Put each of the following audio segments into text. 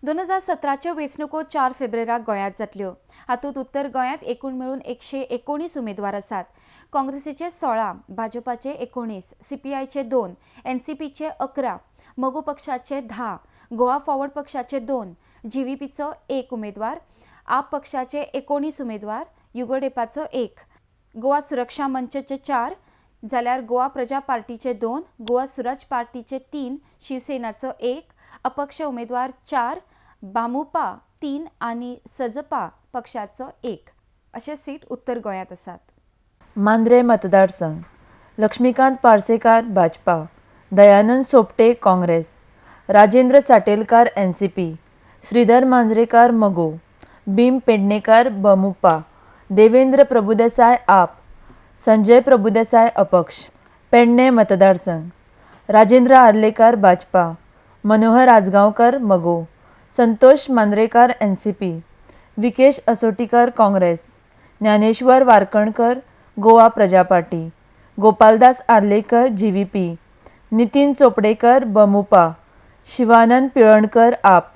2017च्यो वेंचणुको 4 फेब्रुवाराक गोंयांत जातल्यो. हातूंत उत्तर गोंयांत एकूण मेळून 119 उमेदवार आसात. काँग्रेसीचे 16, भाजपाचे 19, सीपीआयचे 2, एनसीपीचे 11, मगो पक्षाचे 10, गोवा फॉरवर्ड पक्षाचे 2, जीव्हीपीचो 1 उमेदवार, आप पक्षाचे 19 उमेदवार, युगोडेपाचो 1, गोवा सुरक्षा मंचचे 4, जाल्यार गोवा प्रजा पार्टीचे 2, गोवा सुराज पार्टीचे 3, शिवसेनाचो 1, अपक्ष उमेदवार 4, बामुपा 3 आनी सजपा पक्षाचो 1 अशे सीट उत्तर गोंयांत आसात. मांद्रे मतदारसंघ: लक्ष्मीकांत पार्सेकार, भाजपा. दयानंद सोपटे, काँग्रेस. राजेंद्र साटेलकार, एनसीपी. श्रीधर मांजरेकार, मगो. भीम पेडणेकर, बमुपा. देवेंद्र प्रभुदेसाय, आप. संजय प्रभुदेसाय, अपक्ष. पेडणे मतदारसंघ: राजेंद्र आर्लेकर, भाजपा. मनोहर आजगांवकर, मगो. संतोष मांद्रेकार, एनसीपी. विकेश असोटीकर, काँग्रेस. ज्ञानेश्वर वारकणकर, गोवा प्रजा पार्टी. गोपालदास आर्लेकर, जीव्हीपी. नितीन चोपडेकर, बमुपा. शिवानंद पिळणकर, आप.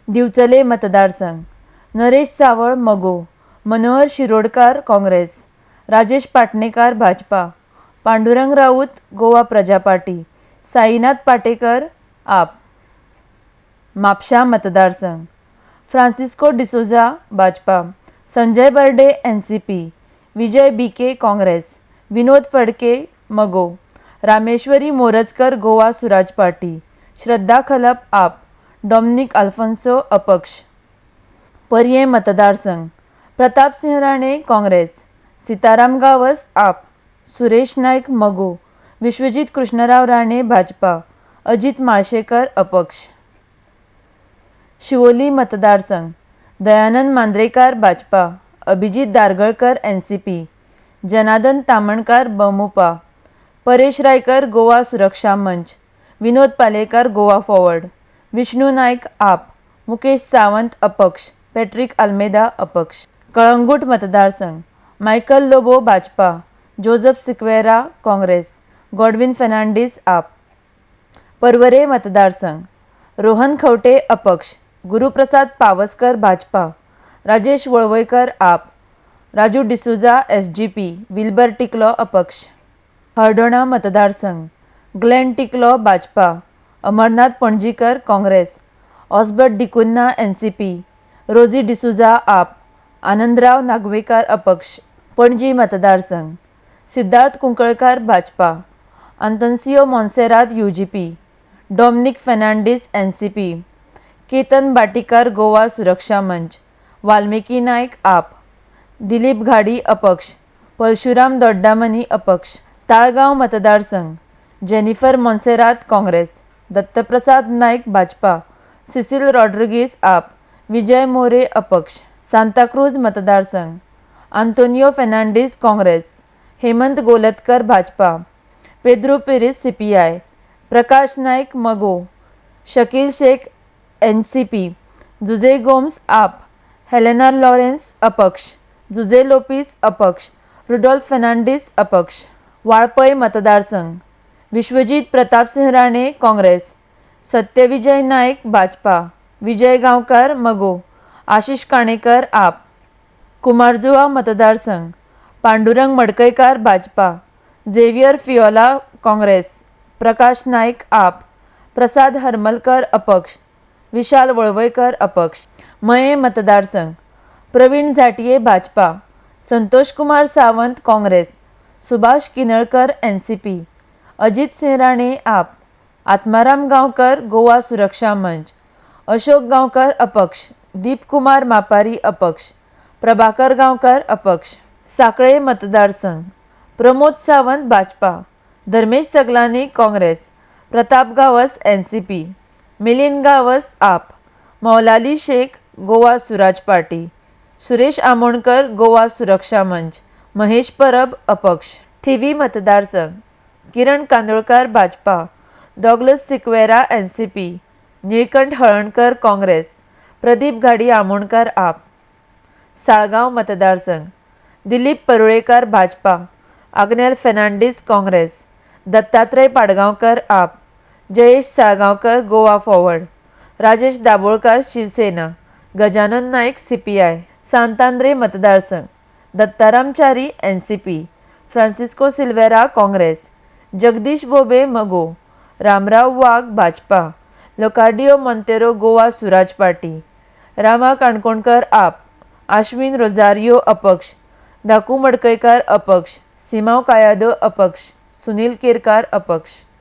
दिवचले मतदारसंघ: नरेश सावळ, मगो. मनोहर शिरोडकार, काँग्रेस. राजेश पाटणेकार, भाजपा. पांडुरंग राऊत, गोवा प्रजा पार्टी. साईनाथ पाटेकर, आप. म्हापशा मतदारसंघ: Francisco D'Souza, Bhajapa. Sanjay Barde, NCP. Vijay Bhike, Congress. Vinod Phadke, Mago. Rameshwari Morajkar, Goa Suraj Party. Shraddha Khalap, AAP. Dominic Alphonso, अपक्ष. पर्यें मतदारसंघ: प्रताप सिंह राणे, काँग्रेस. सीताराम गावस, आप. सुरेश नायक, मगो. विश्वजीत कृष्णराव राणे, भाजपा. अजित माळशेकर, अपक्ष. शिवोली मतदारसंघ: दयानंद मांद्रेकार, भाजपा. अभिजीत दारगळकर, एनसीपी. जनार्दन तामणकार, बमुपा. परेश रायकर, गोवा सुरक्षा मंच. विनोद पालेकर, गोवा फॉरवर्ड. विष्णू नायक, आप. मुकेश सावंत, अपक्ष. पॅट्रिक आल्मेदा, अपक्ष. कळंगूट मतदारसंघ: Michael Lobo, Bhajpa. Joseph Sequeira, Congress. Godwin Fernandes, आप. पर्वरे मतदारसंघ: रोहन खवटे, अपक्ष. गुरुप्रसाद पावसकर, भाजपा. राजेश वळवयकर, आप. राजू डिसोझा, एसजीपी. विल्बर टिकलो, अपक्ष. हळदोणा मतदारसंघ: ग्लेन टिकलो, भाजपा. अमरनाथ पणजीकर, काँग्रेस. ऑसबर्ट डिकुन्हा, एनसीपी. रोझी डिसोझा, आप. आनंदराव नागवेकार, अपक्ष. पणजी मतदारसंघ: सिद्धार्थ कुंकळकार, भाजपा. आंतोन्सियो मोन्सेरात, यूजीपी. डॉमनिक फर्नांडीस, एनसीपी. केतन भाटीकर, गोवा सुरक्षा मंच. वाल्मिकी नायक, आप. दिलीप घाडी, अपक्ष. परशुराम दोड्डामनी, अपक्ष. ताळगांव मतदारसंघ: जेनिफर मोन्सेरात, काँग्रेस. दत्तप्रसाद नायक, भाजपा. सिसिल रॉड्रिगीस, आप. विजय मोरे, अपक्ष. सांताक्रूज मतदारसंघ: Antonio Fernandes, Congress. Hemant Golatkar, Bhajapa. Pedro Pires, CPI. Prakash Naik, Mago. Shakil Shaikh, NCP. Jose Gomes, AAP. Helena Lawrence, अपक्ष. जुझे लोपीस, अपक्ष. रुडोल्फ फर्नांडीस, अपक्ष. वाळपय मतदारसंघ: विश्वजीत प्रतापसिंह राणे, काँग्रेस. सत्यविजय नायक, भाजपा. विजय गांवकर, मगो. आशिष काणेकर, आप. कुमारजुवा मतदारसंघ: पांडुरंग मडकयकार, भाजपा. झेवियर फियोला, काँग्रेस. प्रकाश नायक, आप. प्रसाद हरमलकर, अपक्ष. विशाल वळवयकर, अपक्ष. मये मतदारसंघ: प्रवीण झाटिये, भाजपा. संतोष कुमार सावंत, काँग्रेस. सुभाष किनळकर, एनसीपी. अजित सिंह राणे, आप. आत्माराम गांवकर, गोवा सुरक्षा मंच. अशोक गांवकर, अपक्ष. दीपकुमार मापारी, अपक्ष. प्रभाकर गांवकर, अपक्ष. साकळे मतदारसंघ: प्रमोद सावंत, भाजपा. धर्मेश सगलानी, काँग्रेस. प्रताप गावस, एनसीपी. मिलिंद गावस, आप. मौलाली शेख, गोवा सुराज पार्टी. सुरेश आमोणकर, गोवा सुरक्षा मंच. महेश परब, अपक्ष. थिवी मतदारसंघ: किरण कांदोळकर, भाजपा. डॉगलस सिक्वेरा, एनसीपी. निळकंठ हळणकर, काँग्रेस. प्रदीप घाडी आमोणकर, आप. साळगांव मतदारसंघ: Dilip Parulekar, Bhajpa. Agnel Fernandes, Congress. Dattatray Padgaonkar, AAP. Jayesh Salgaonkar, Goa Forward. Rajesh Dabholkar Shiv Sena, Gajanan Naik CPI. Santandrem मतदारसंघ, Dattaram Chari NCP, Francisco Silveira Congress, Jagdish Bhobe Mago, Ramrao Wagh Bhajpa, Leocadio Monteiro Goa Swaraj party, Rama Kankonkar AAP, Ashwin Rozario अपक्ष, धाकू मडकयकार अपक्ष, सिमांव कायादो अपक्ष, सुनील केरकार अपक्ष.